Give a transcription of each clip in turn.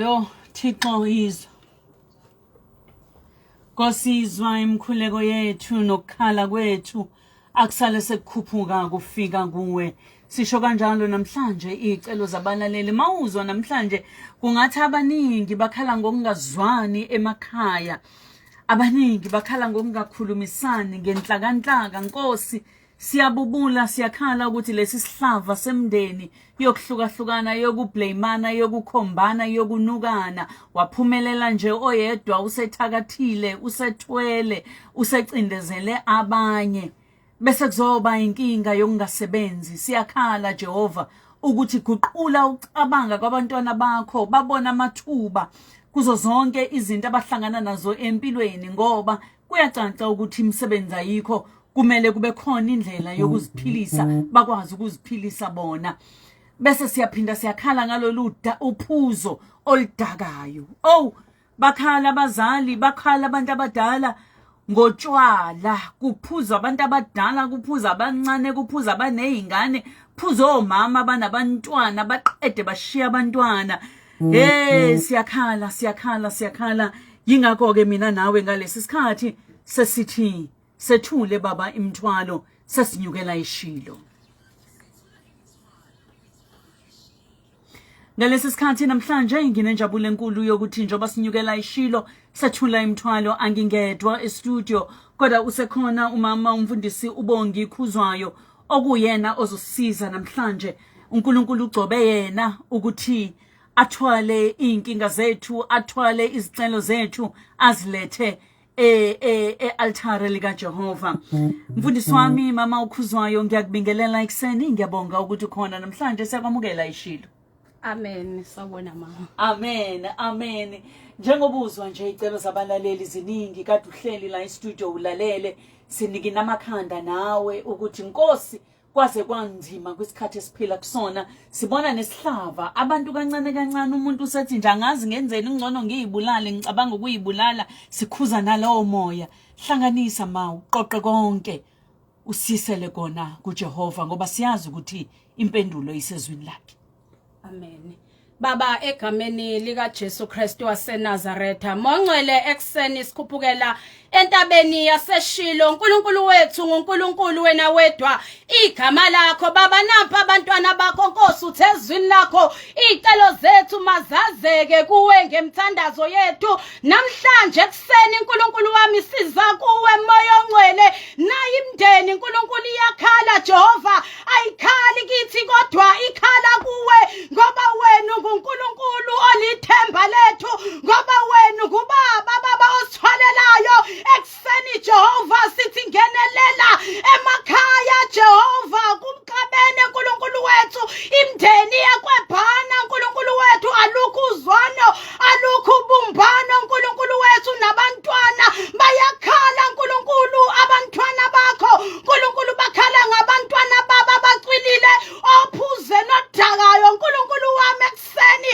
Yo Thixo izwa. Nkosi izwa imikhuleko yethu nokukhala kwethu akusale sekukhuphuka kufika kuwe. Sisho kanjalo namhlanje iy'celo zabalaleli mawuzwa namhlanje kungathi abaningi bakhala ngokungazwani emakhaya. Abaningi bakhala ngokungakhulumisani ngenhlakanhlaka Nkosi Siyabubula siyakhala ukuthi lesi sihlava semndeni yokuhlukahlukana yokublamana yokukhombana yokunukana waphumelela nje oyedwa usethakathile usethwele usecindezele abanye bese kuzoba inkinga yokungasebenzi siyakhala Jehova ukuthi guqula ucabanga kwabantwana bakho babona amathuba kuzo zonke izinto abahlangana nazo empilweni ngoba kuyacaca ukuthi imisebenzi ayikho kumele kube khona indlela yokuziphilisa bakwazi ukuziphilisa bona bese siyaphinda siyakhala ngalolu uphuzo oludakayo oh bakhala abazali bakhala abantu abadala ngotshwala kuphuzwa abantu abadala kuphuza abancane kuphuza abanezingane phuza omama abanabantwana baqede bashiya abantwana hey siyakhala siyakhala siyakhala yingakho ke mina nawe ngalesi sikhathi sesithi Sethule baba imthwalo sesinyukela ishilo. Ngalesi sikhathi namhlanje nginenjabulo enkulu yokuthi njengoba sinyukela ishilo sethula imithwalo angingedwa estudio kodwa usekhona umama umfundisi uBongi Khuzwayo okuyena ozosiza namhlanje uNkulunkulu ugcobe yena ukuthi athwale izinkinga zethu athwale izicelo zethu azilethe e-altare likaJehova. Mfundisi wami mama ukhuzwayo ngiyakubingelela ekuseni ngiyabonga ukuthi ukhona namhlanje siyakwamukela ishilo. Amen sawubona mama. Amen amen. Njengoba uzwa nje icelo zabalaleli ziningi kade uhleli la e-studio ulalele siniki namakhanda nawe ukuthi Nkosi kwaze kwanzima kwisikhathi esiphila kusona sibona nesihlava abantu kancane kancane umuntu usethi nje angazi ngenzeni ngcono ngiyibulale ngicabanga ukuyibulala sikhuza nalowo moya hlanganisa ma uqoqe konke usisele kona kuJehova ngoba siyazi ukuthi impendulo isezwini lakhe Amen. Baba egameni lika Jesu Kristu waseNazaretha mongcwele ekseni sikhuphukela entabeni yaseShilo uNkulunkulu wethu nguNkulunkulu wena wedwa igama lakho baba nampa abantwana bakho Nkosi uthe ezwini lakho izicelo zethu mazazeke kuwe ngemthandazo yethu namhlanje ekseni uNkulunkulu wami siza kuwe moya ongcwele nayi imndeni uNkulunkulu iyakhala Jehova ayikhali kithi kodwa ikhala kuwe ngoba wena unguNkulunkulu olithemba lethu ngoba wena ungubaba baba osithwalelayo ekuseni Jehova sithi ngenelela emakhaya Jehova kumxabene uNkulunkulu wethu imndeni yakwebhana uNkulunkulu wethu alukho uzwano alukho ubumbano uNkulunkulu wethu nabantwana bayakhala uNkulunkulu abantwana bakho uNkulunkulu bakhala ngabantwana baba abacwilile ophuze nodakayo uNkulunkulu wami ekuseni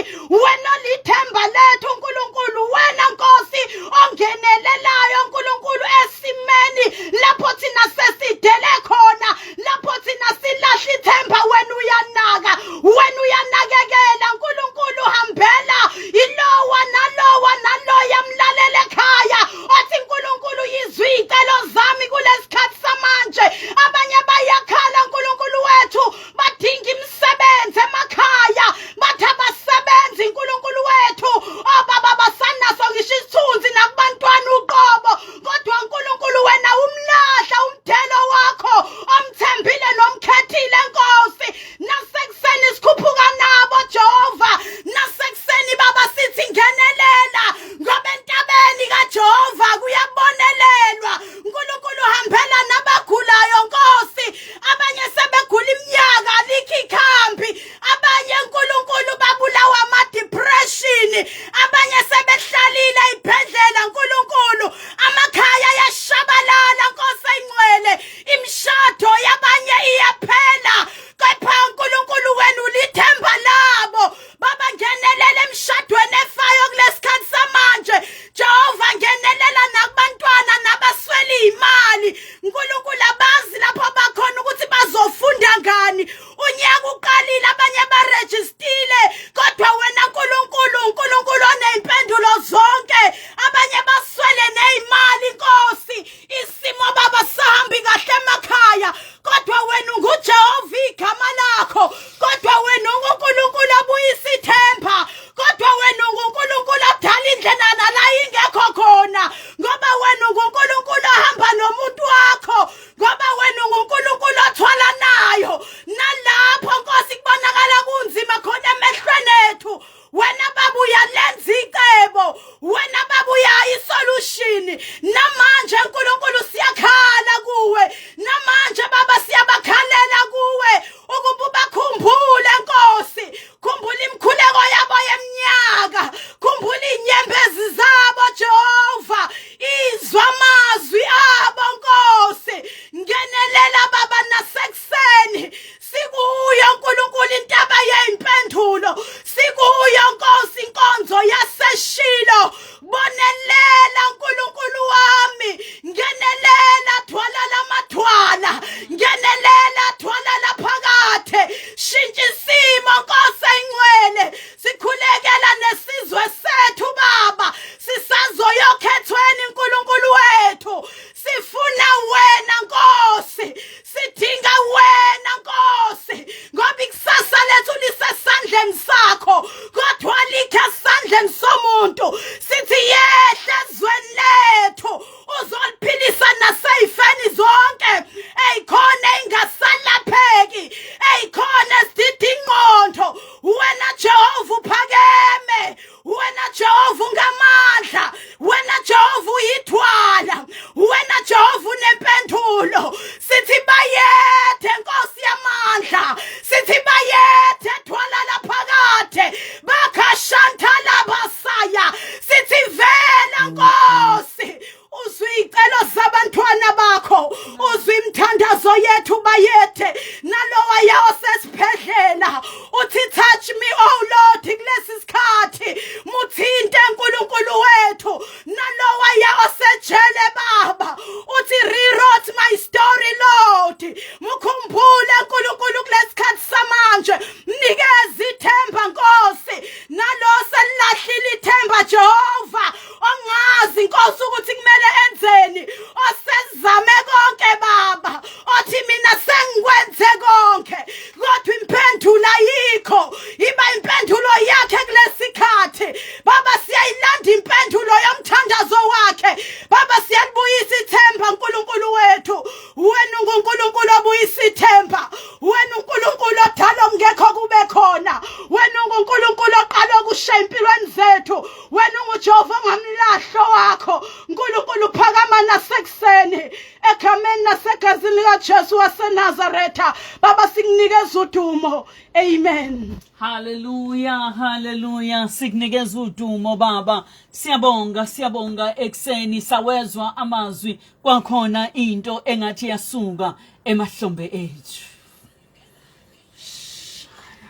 empilweni zethu. Wena unguJehova ongamlahlo wakho. uNkulunkulu phakama nasekuseni egameni nasegazini likaJesu waseNazaretha. Baba sikunikeza udumo. Amen. Haleluya, haleluya. Sikunikeza udumo baba. Siyabonga, siyabonga ekuseni sawezwa amazwi kwakhona into engathi yasuka emahlombe ethu.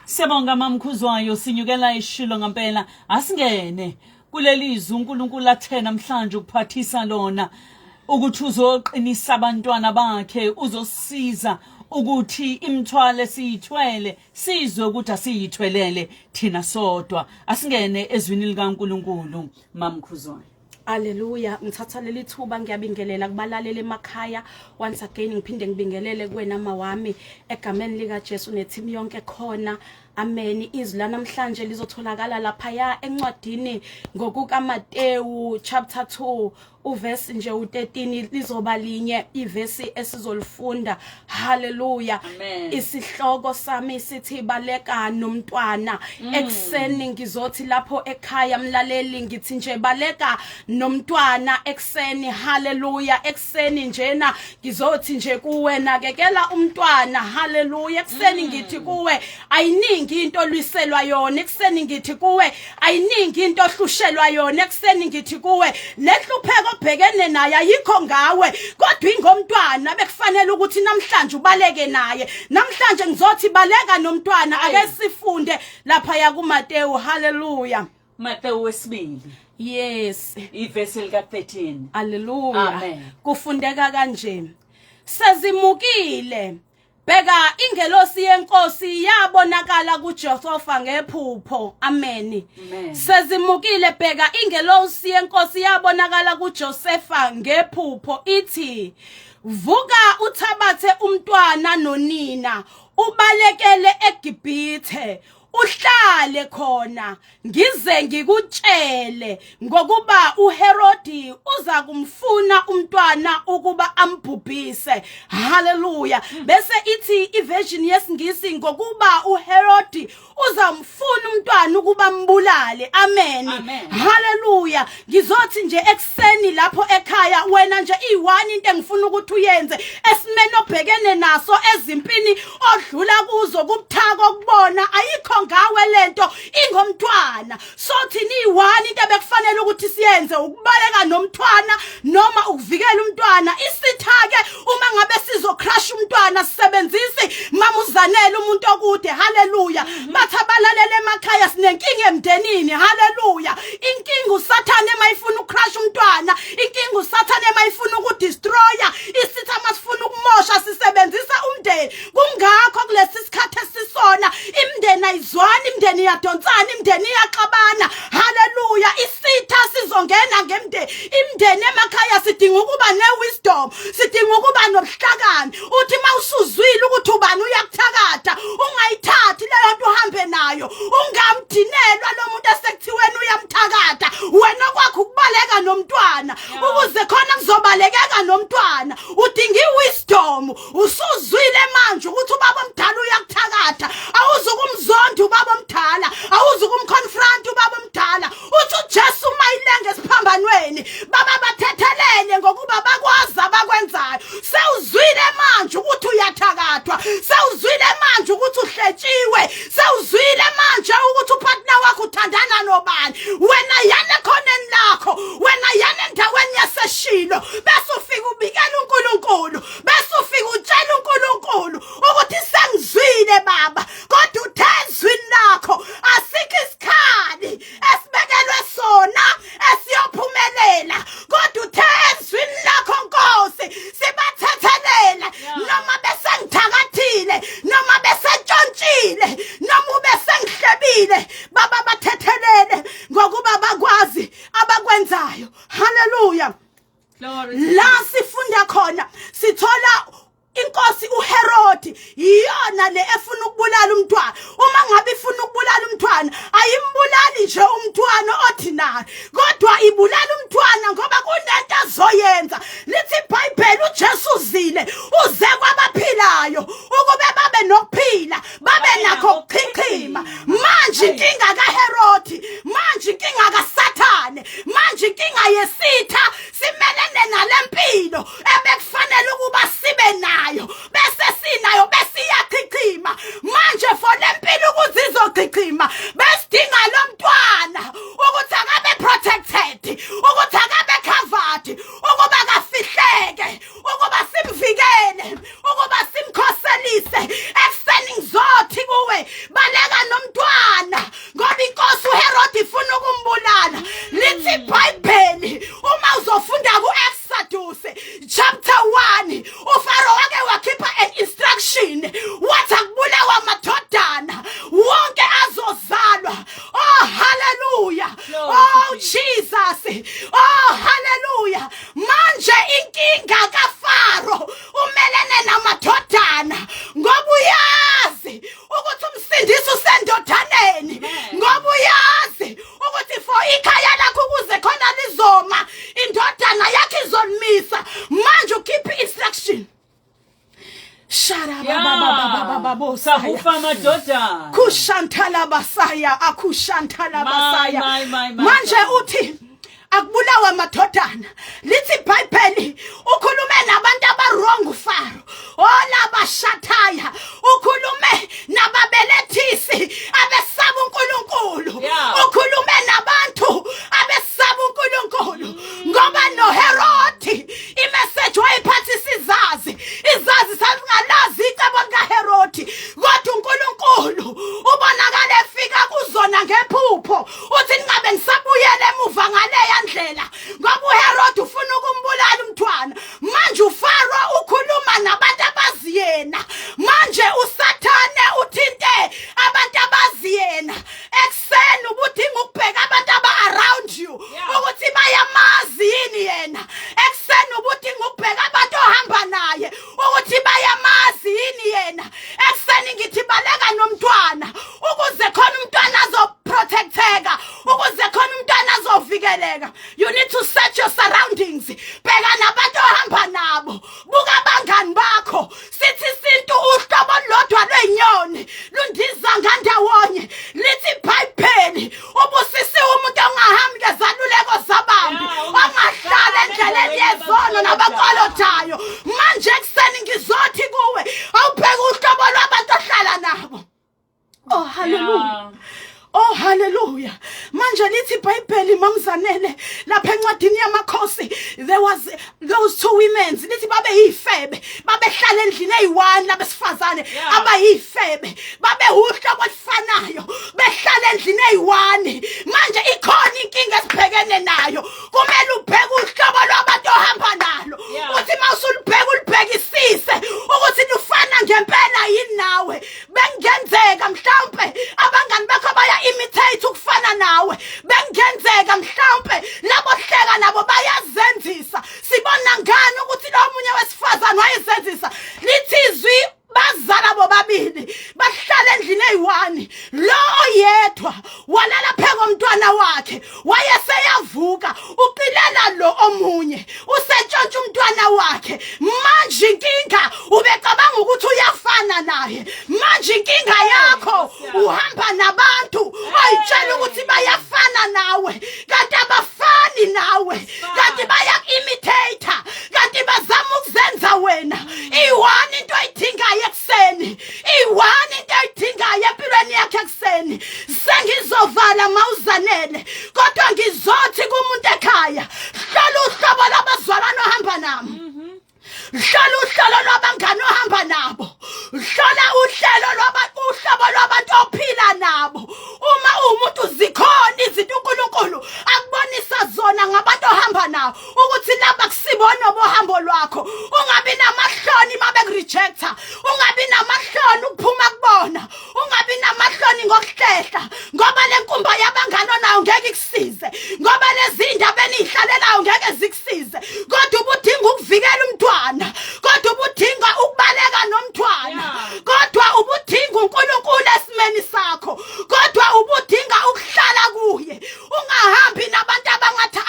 Siyabonga mamkhuzwayo sinyukela ishilo ngempela asingene kuleli zwi uNkulunkulu athe namhlanje ukuphathisa lona ukuthi uzoqinisa abantwana bakhe uzosiza ukuthi imithwalo esiyithwele sizwe ukuthi asiyithwelele thina sodwa asingene ezwini likaNkulunkulu mamkhuzwayo. Haleluya, ngithatha leli thuba ngiyabingelela kubalaleli emakhaya. Once again ngiphinde ngibingelele kuwena mawami egameni lika Jesu neteam yonke khona. Amen. Izwi lanamhlanje lizotholakala laphaya encwadini ngokukaMatewu chapter 2 uvesi nje u13 lizoba linye ivesi esizolifunda. Haleluya. Isihloko sami sithi baleka nomntwana. Ekuseni ngizothi lapho ekhaya mlaleli ngithi nje baleka nomntwana ekuseni. Haleluya. Ekuseni njena ngizothi nje kuwe nakekela umntwana. Haleluya. Ekuseni ngithi kuwe ayiningi into olwiselwa yona. Ekuseni ngithi kuwe ayiningi into ohlushelwa yona. Ekuseni ngithi kuwe lenhlupheko obhekene naye ayikho ngawe kodwa ingomntwana bekufanele ukuthi namhlanje ubaleke naye. Namhlanje ngizothi baleka nomntwana. Ake sifunde lapha ya kuMateyu. Haleluya. Mateyu wesibili. Yes. Ivesi lika 13. Haleluya. Kufundeka kanje. Sezimukile bheka ingelosi yenkosi yabonakala kuJosefa ngephupho. Amen. Sezimukile bheka ingelosi yenkosi yabonakala kuJosefa ngephupho ithi vuka uthabathe umntwana nonina ubalekele eGibhithe uhlale khona ngize ngikutshele ngokuba uHerodi uza kumfuna umntwana ukuba ambhubhise. Haleluya. Bese ithi iversion yesiNgisi ngokuba uHerodi uzamfuna umntwana ukuba ambulale. Amen. Haleluya. Ngizothi nje ekuseni lapho ekhaya wena nje iyi-one into engifuna ukuthi uyenze esimeni obhekene naso ezimpini odlula kuzo kubuthaka okubona ayikho ngawe lento ingomntwana. So thina iyi-one into ebekufanele ukuthi siyenze ukubaleka nomntwana noma ukuvikela umntwana. Isitha-ke uma ngabe sizocrush umntwana sisebenzisi mama uzanele umuntu okude. Haleluya. Bathi abalalela emakhaya sinenkinga emndenini. Haleluya. Inkinga usathane mayifuna ukucrush umntwana, inkinga usathane mayifuna ukudestroya, isitha masifuna ukumosha sisebenzisa umndeni. Kungakho kulesi sikhathi esisona imindeni ayizwani, imindeni iyadonsana, imindeni iyaxabana. Haleluya. Isitha sizongena ngemndeni. Imindeni emakhaya sidinga ukuba newisdom, sidinga ukuba nobuhlakani. Uthi mawusuzwile ukuthi ubani uyakuthakatha ungayithathi leyo nto uhambe nayo, ungamdinelwa lo muntu esekuthiweni uyamthakatha. Wena kwakho ukubaleka nomntwana ukuze khona kuzobalekeka nomntwana. Udinga iwisdom. Usuzwile manje ukuthi ubaba omdala uyakuthakatha, awuzukumzonda ubaba omdala, awuzukumconfront ubaba omdala. Uthi uJesu uma ilenge esiphambanweni baba bathethelele ngokuba bakwazi abakwenzayo. Sewuzwile manje ukuthi uyathakathwa, sewuzwile manje ukuthi uhletshiwe, sewuzwile manje ukuthi upartner wakho uthandana nobani. Wena yana ekhoneni lakho, wena yana endaweni yaseshilo, bese ufika ubikela uNkulunkulu, bese ufika utshela uNkulunkulu ukuthi sengizwile baba, kodwa uthe ezwini lakho asikho isikhali esibekelwe sona esiyophumelela, kodwa uthe ezwini lakho Nkosi sibathethelele noma besengithakathile, noma besentshontshile, noma ubesengihlebile, baba bathethelele ngokuba bakwazi abakwenzayo. Haleluya. La sifunda khona sithola inkosi uHerodi iyona le efuna ukubulala umntwana. Uma ngabe ifuna ukubulala umntwana ayimbulali nje umntwana ordinary, kodwa ibulala umntwana ngoba kunento azoyenza. Lithi iBhayibheli uJesu uzile, uze kwabaphilayo ukube babe nokuphila, babe nakho ukuchichima. Manje inkinga kaHerodi yesitha simelene nalempilo ebekufanele ukuba sibe nayo bese sinayo bese iyachichima manje for lempilo ukuze izochichima besidinga lo mntwana ukuthi akabe protected, ukuthi akabe covered, ukuba kafihleke, ukuba simvikele, ukuba simkhoselise. Ekuseni ngizothi kuwe, baleka nomntwana ngoba inkosi uHerod ifuna ukumbulala. Lithi iBhayibheli uma uzofunda ku-Exodus chapter 1, uFaro wake wakhipha an instruction wathi akubulawa amadodana wonke azozalwa. Oh hallelujah, oh Jesus, oh hallelujah. Manje inkinga kaFaro umelene namadodana ngoba uyazi ukuthi umsindisi usendodaneni, ngoba uyazi ukuthi for ikhaya lakho ukuze khona lizoma, indodana yakhe izolimisa. Manje ukhipha instruction. Sakufa amadodana. Kushantala basaya, akushantala basaya. Manje uthi akubulawa amadodana. Lithi iBhayibheli ukhulume nabantu abarong uFaro, olabashathaya, ukhulume nababelethisi abesaba uNkulunkulu, ukhulume nabantu abesaba uNkulunkulu, ngoba noHerodi imessage wayiphathisa izazi, izazi sasingalazi icebo likaHerodi, kodwa uNkulunkulu ubonakala efika kuzona ngephupho uthi ningabe nisabuyela emuva ngaleya ndlela ngoba uHerod ufuna ukumbulala umntwana. Manje uFaro ukhuluma nabantu abazi yena, manje uSathane uthinte abantu abazi yena. Ekuseni ubudinga ukubheka abantu aba around you ukuthi bayamazi yini yena. Ekuseni ubudinga ukubheka abantu ohamba naye ukuthi bayamazi yini yena. Ekuseni ngithi baleka nomntwana ukuze khona umntwana azoprotecteka, ukuze khona umntwana azovikeleka. You need to search your surroundings. Bheka nabantu ohamba nabo, buka abangani bakho. Sithi isintu uhlobo olulodwa lwenyoni lundiza ngandawonye. Lithi iBhayibheli ubusisiwe umuntu ongahambi ngezaluleko zabambi, ongahlala endleleni yezono nabakolodayo. Manje ekuseni ngizothi kuwe awubheke uhlobo lwabantu ohlala nabo. Oh hallelujah. Oh hallelujah. Manje lithi iBhayibheli, mamzanele, lapha encwadini yamakhosi, there was those two women, lithi babe yifebe, babehlala endlini eyi-one labesifazane abayifebe, babe uhlobo olufanayo, behlala endlini eyi-one. Manje ikhona inkinga esibhekene nayo, kumele ubheke uhlobo lwabantu ohamba nalo. Uthi mawusulubheka ulubhekisise ukuthi lufana ngempela yini nawe. Bengenzeka mhlawumbe abangani bakho baya imitate ukufana nawe, bengenzeka mhlawumbe labo hleka nabo bayazenzisa. Sibona ngani ukuthi lo munye wesifazane wayezenzisa? Lithi izwi bazala bobabili, bahlala endlini eyi-one. Lo oyedwa walala phe komntwana wakhe, wayeseyavuka uqilela lo omunye usetshontsha umntwana wakhe. Manje inkinga ubecabanga ukuthi uyafana naye. Manje inkinga yakho uhamba nabantu oyitshela ukuthi bayafana nawe, kanti abafani nawe, kanti bayaku-imitate, kanti bazama ukuzenza wena. Iyi-one into oyidingayo ekuseni, iyi-one into oyidingayo empilweni yakho ekuseni. Sengizovala mawuzanele, kodwa ngizothi kumuntu ekhaya, hlola uhlobo lwabazalwane ohamba nabo, hlola uhlelo lwabangani ohamba nabo, hlola uhlelo lwabantu, uhlobo lwabantu ophila nabo. Uma uwumuntu zikhona izinto uNkulunkulu akubonisa zona ngabantu ohamba nabo ukuthi laba kusibona bohambo lwakho. Ungabi namahloni uma bekurejecta, ungabi namahloni ukuphuma kubona, ungabi namahloni ngokuhlehla, ngoba le nkumba yabangani onayo ngeke ikusize, ngoba lezi ndaba eniyihlalelayo ngeke zikusize. Kodwa ubudinga ukuvikela umntwana, kodwa ubudinga ukubaleka nomntwana, kodwa ubudinga uNkulunkulu esimeni sakho, kodwa ubudinga ukuhlala kuye. Ungahambi nabantu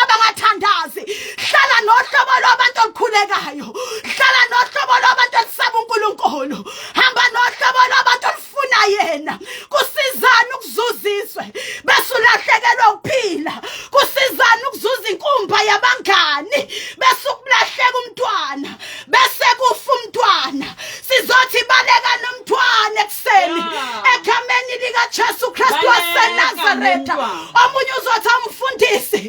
abangathandazi. Hlala nohlobo lwabantu olukhulekayo, hlala nohlobo lwabantu olusaba uNkulunkulu, hamba nohlobo lwabantu olufuna yena. Kusizana ukuzuza izwe bese ulahlekelwa ukuphila? Kusizana ukuzuza inkumba yabantu? Omunye uzothi amfundisi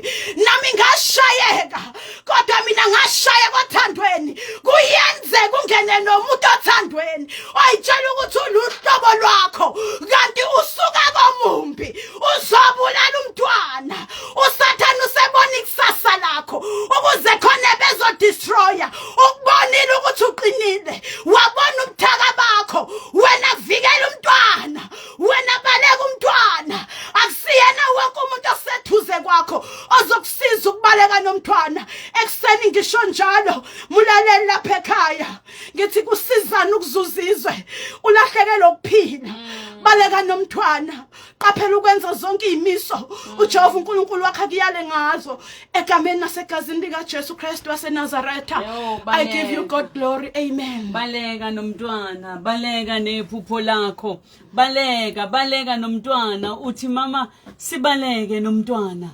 nami ngashayeka kodwa mina ngashayeka othandweni. Kuyenzeka ungene nomuntu othandweni oyitshela ukuthi uluhlobo lwakho kanti usuka komumbi uzobulala umntwana. Usathane usebona ikusasa lakho ukuze khona bezodestroya. Ukubonile ukuthi uqinile, wabona ubuthaka bakho. Wena vikela umntwana, wena baleka umntwana. Akusiyena wonke umuntu osethuze kwakho ozokusiza ukubaleka nomntwana. Ekuseni ngisho njalo, mulaleli lapha ekhaya, ngithi kusizana ukuzuza izwe ulahlekelwe ukuphila. Baleka nomntwana, qaphela ukwenza zonke izimiso uJehova uNkulunkulu wakhe akuyale ngazo, egameni nasegazini likaJesu Kristu waseNazaretha. Yo, I give you baleka. God glory, amen. Baleka nomntwana, baleka nephupho lakho, baleka, baleka nomntwana. Uthi mama sibaleke nomntwana,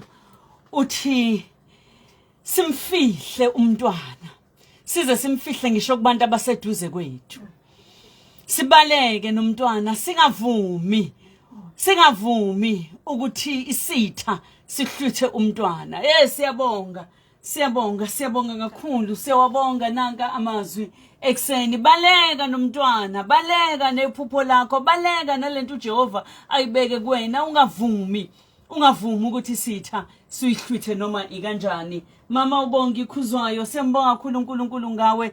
uthi simfihle umntwana, size simfihle ngisho kubantu abaseduze kwethu. Sibaleke nomntwana, singavumi ukuthi isitha sihluthe umntwana. Siyabonga, siyabonga, siyabonga kakhulu, siyawabonga nanka amazwi ekuseni. Baleka nomntwana, baleka nephupho lakho, baleka nalento uJehova ayibeke kuwena. Ungavumi ukuthi isitha siyihlwithe noma ikanjani. Mama uBongi Khuzwayo, siyambonga kakhulu uNkulunkulu ngawe.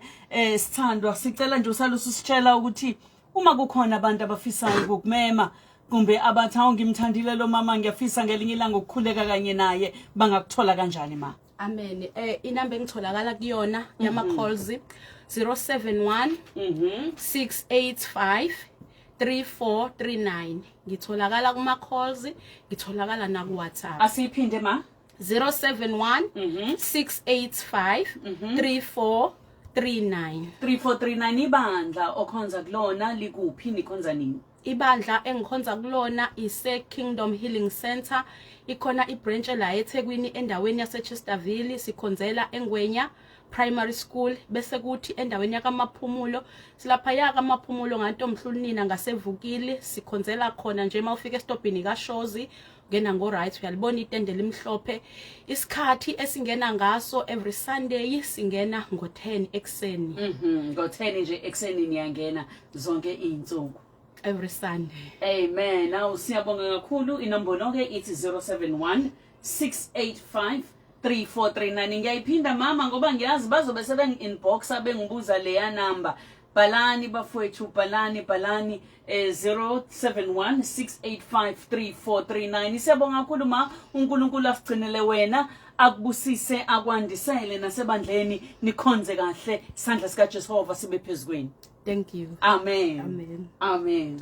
Sithandwa, sicela nje usale ususitshela ukuthi uma kukhona abantu abafisayo ukukumema kumbe abathi awu ngimthandile lo mama, ngiyafisa ngelinye ilanga ukukhuleka kanye naye, bangakuthola kanjani ma? Amen. Inamba engitholakala kuyona yama calls 071 685 3439. Ngitholakala kuma calls, ngitholakala na ku WhatsApp. Asiyiphinde ma. 071 685 3439. 3439. Ibandla okhonza kulona likuphi, nikhonza nini? Ibandla engikhonza kulona ise Kingdom Healing Center, ikhona ibranch la eThekwini endaweni yase Chesterville, sikhonzela eNgwenya Primary School, bese kuthi endaweni yakaMaphumulo, silapha yakaMaphumulo ngantomhlulunina ngasevukile, sikhonzela khona nje. Mawufika estobhini kaShozi ngena ngo right, uyalibona itende limhlophe. Isikhathi esingena ngaso every Sunday singena ngo10 ekseni. Ngo10 nje ekseni niyangena zonke izinsuku? Every Sunday. Amen. Awu, siyabonga kakhulu. Inombolo ke ithi 071 685 3439. Ngiyayiphinda mama ngoba ngiyazi bazobe sebengi-inboxa bengibuza leya number. Bhalani bafowethu, bhalani, bhalani, 071 685 3439. Siyabonga kakhulu ma, uNkulunkulu asigcinele wena, akubusise, akwandisele nasebandleni, nikhonze kahle, sandla sikaJehova sibe phezukwenu. Thank you. Amen. Amen. Amen.